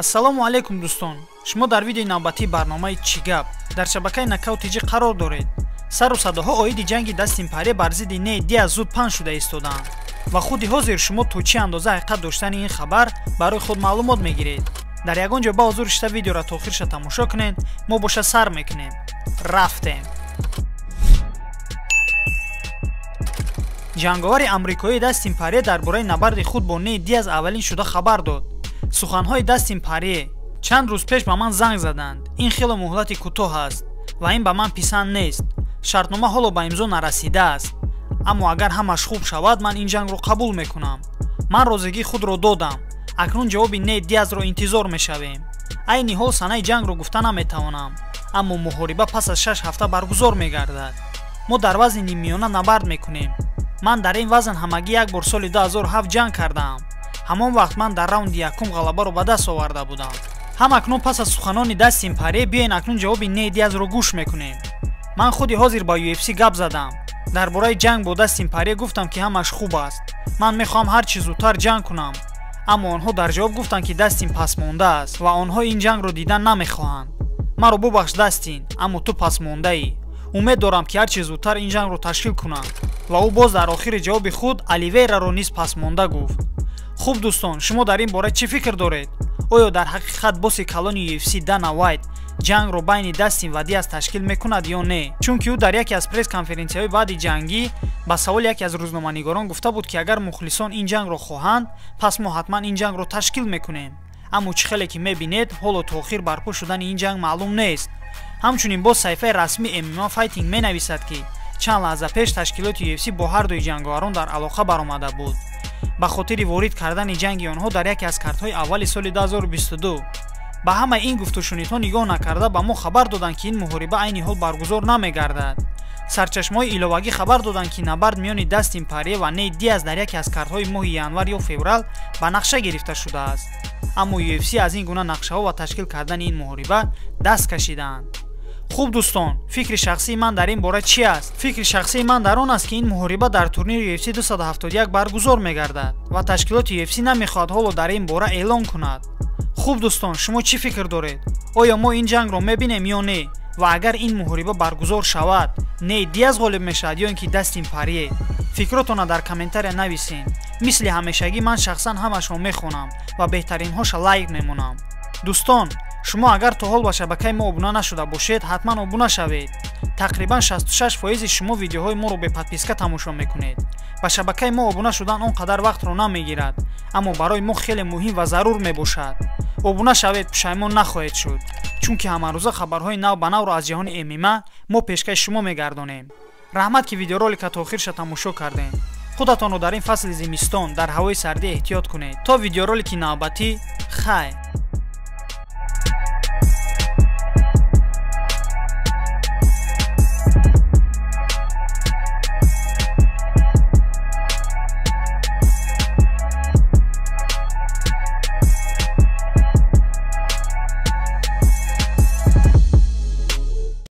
Ассалому алайкум дӯстон. Шумо дар видеои навбатии барномаи «Чӣ гап» дар шабакаи Нокаут ТЖ қарор доред. Сару садоҳо оиди ҷанги Дастин Порье бар зидди Нейт Диаз зуд паҳн шуда истодаанд ва худи ҳозир шумо то чӣ андоза ҳақиқат доштани ин хабар барои худ маълумот мегиред. Дар ягон ҷо ба ҳузур шита видеоро то охирша тамошо кунед, мо боша сар мекунем. Рафтем. Ҷанговари амрикоии Дастин Порье дар бораи набарди худ бо Нейт Диаз аввалин шуда хабар дод. Суханҳои Дастин Порье: чанд рӯз пеш ба ман занг заданд. Ин хело муҳлати кӯтоҳ аст ва ин ба ман писанд нест. Шартнома ҳоло ба имзо нарасидааст, аммо агар ҳамаш хуб шавад, ман ин ҷангро қабул мекунам. Ман розигии худро додам. Акнун ҷавоби Нейт Диазро интизор мешавем. Айни ҳол санаи ҷангро гуфта наметавонам, аммо муҳориба пас аз 6 ҳафта баргузор мегардад. Мо дар вазни ниммиёна набард мекунем. Ман дар ин вазн ҳамагӣ як бор соли 2007 ҷанг кардаам. Ҳамон вақт ман дар раунди якум ғалабаро ба даст оварда будам. Ҳам акнун пас аз суханони Дастин Порье биёен акнун ҷавоби Нейт Диазро гӯш мекунем. Ман худи ҳозир ба UFC гап задам. Дар бораи ҷанг бо Дастин Порье гуфтам, ки ҳамаш хуб аст. Ман мехоҳам ҳар чӣ зудтар ҷанг кунам. Аммо онҳо дар ҷавоб гуфтанд, ки Дастин пасмонда аст ва онҳо ин ҷангро дидан намехоҳанд. Маро бубахш, Дастин, аммо ту пасмондаӣ. Умед дорам, ки ҳар чӣ зудтар ин ҷангро ташкил кунанд. Ва ӯ боз дар охири ҷавоби худ Оливейраро низ пасмонда гуфт. Хуб дӯстон, шумо дар ин бора чӣ фикр доред? Оё дар ҳақиқат босси калони UFC Дана Вайт ҷангро байни Дастин ва Диаз ташкил мекунад ё не? Чунки ӯ дар яке аз пресс-конференсияҳои баъди ҷангӣ ба саволи яке аз рӯзноманигорон гуфта буд, ки агар мухлисон ин ҷангро хоҳанд, пас мо ҳатман ин ҷангро ташкил мекунем. Аммо чӣ хеле ки мебинед, ҳоло то охир барпо шудани ин ҷанг маълум нест. Ҳамчунин боз саҳифаи расмии MMA Fighting менависад, ки чанд лаҳза пеш ташкилоти UFC бо ҳар дуи ҷанговарон дар алоқа баромада буд ба хотири ворид кардани ҷанги онҳо дар яке аз картҳои аввали соли 2022. Ба ҳамаи ин гуфтушунидҳо нигоҳ накарда, ба мо хабар доданд, ки ин муҳориба айни ҳол баргузор намегардад. Сарчашмаҳои иловагӣ хабар доданд, ки набард миёни Дастин Порье ва Нейт Диаз дар яке аз картҳои моҳи январ ё феврал ба нақша гирифта шудааст, аммо UFC аз ин гуна нақшаҳо ва ташкил кардани ин муҳориба даст кашидаанд. Хуб дӯстон, фикри шахсии ман дар ин бора чӣ аст? Фикри шахсии ман дар он аст, ки ин муҳориба дар турнири UFC 271 баргузор мегардад ва ташкилоти UFC намехоҳад ҳоло дар ин бора эълон кунад. Хуб дӯстон, шумо чӣ фикр доред? Оё мо ин ҷангро мебинем ё не? Ва агар ин муҳориба баргузор шавад, Нейт Диаз ғолиб мешавад ё ин ки Дастин Порье? Фикротонро дар комментария нависен. Мисли ҳамешагӣ ман шахсан ҳамашро мехонам ва беҳтаринҳоша лайк мемонам. Дӯстон, шумо агар то ҳол ба шабакаи мо обуна нашуда бошед, ҳатман обуна шавед. Тақрибан 66% шумо видеоҳои моро бе подписка тамошо мекунед. Ба шабакаи мо обуна шудан он қадар вақтро намегирад, аммо барои мо хеле муҳим ва зарур мебошад. Обуна шавед, пушаймон нахоҳед шуд, чунки ҳамарӯза хабарҳои нав ба навро аз ҷаҳони ММА мо пешкаши шумо мегардонем. Раҳмат, ки видеоролика то охирша тамошо кардем. Худатонро дар ин фасли зимистон дар ҳавои сардӣ эҳтиёт кунед. То видеоролики навбатӣ, хайр.